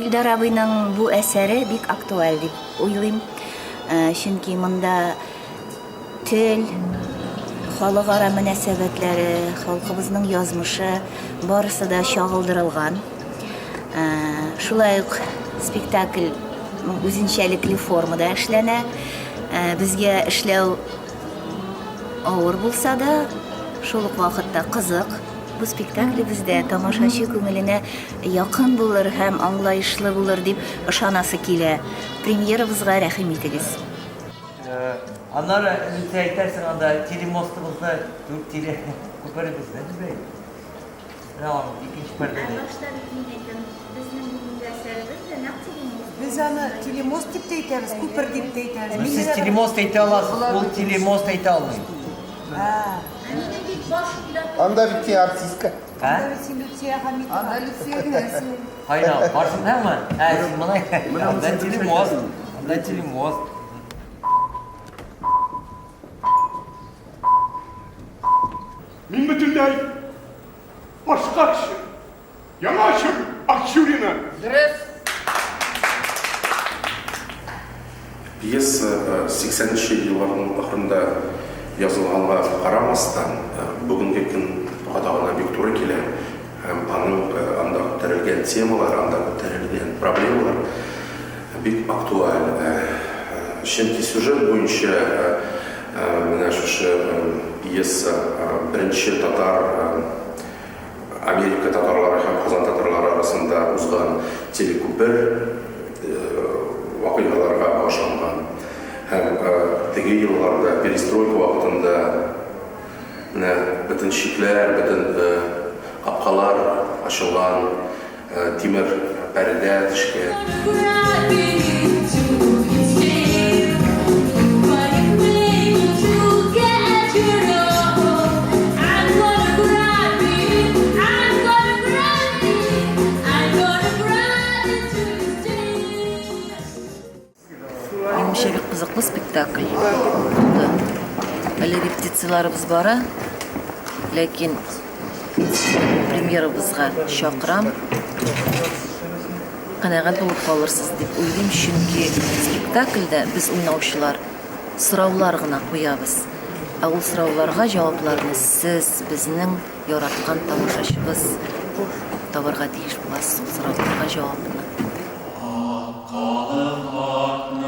Илдар абыйның бу әсәре бик актуаль дип уйлыйм. Чөнки монда тел, халыкара мөнәсәбәтләре, халкыбызның язмышы барысы да чагылдырылган. Шулай ук спектакль үзенчәлекле формада эшләнә. Безгә эшләү авыр булса да, шул ук вакытта кызык. Бу спектаклебез дә тамашачы күңеленә якын булыр һәм аңлаешлы булыр дип ышанасы килә. Премьерабызга рәхим итегез. Аннары Люция әйтәсең анда телемостыбызны, түр теле күперебезне төзәйек. Менә аның икенче пәрдәдә. Ә башта бит мин әйтәм, безнең бүгенге әсәребез дә нәкъ телемост. Без аны телемост дип тә әйтәбез, күпер дип тә әйтәбез. Ну, сез телемост әйтә аласыз, ул телемост әйтә алмый. Ә минем бит башымда. Анда бит син артистка. Ә? Анда бит син Люция Хәмитова. Анда Люция генә син. Кайда, башындамы? Ә, син моны Анда телемост. Анда телемост. Мин бөтенләй башка кеше. Яңа чор Акчурина. Дөрес. Пьеса 80 нче елларның ахырында язылганга карамастан, бүгенге көн кадагына бик туры килә һәм аның анда күтәрелгән темалар, анда күтәрелгән проблемалар бик актуаль. Чөнки сюжет буенча менә шушы пьеса беренче татар Америка татарлары һәм Казан татарлары арасында узган телекүпер вакыйгаларга багышланган. Һәм теге елларда, перестройка вакытында менә бөтен чикләр, бөтен капкалар ачылган, Тимер пәрдә төшкән. Минемчә, бик кызыклы спектакль булды. Әле репетицияләребез бара, ләкин премьерабызга чакырам. Канәгать булып калырсыз дип уйлыйм, чөнки спектакльдә без уйнаучылар сораулар гына куябыз. Ә ул сорауларга җавапларны сез, безнең яраткан тамашачыбыз табарга тиеш буласыз ул сорауларга җавапны. Ак калын атны.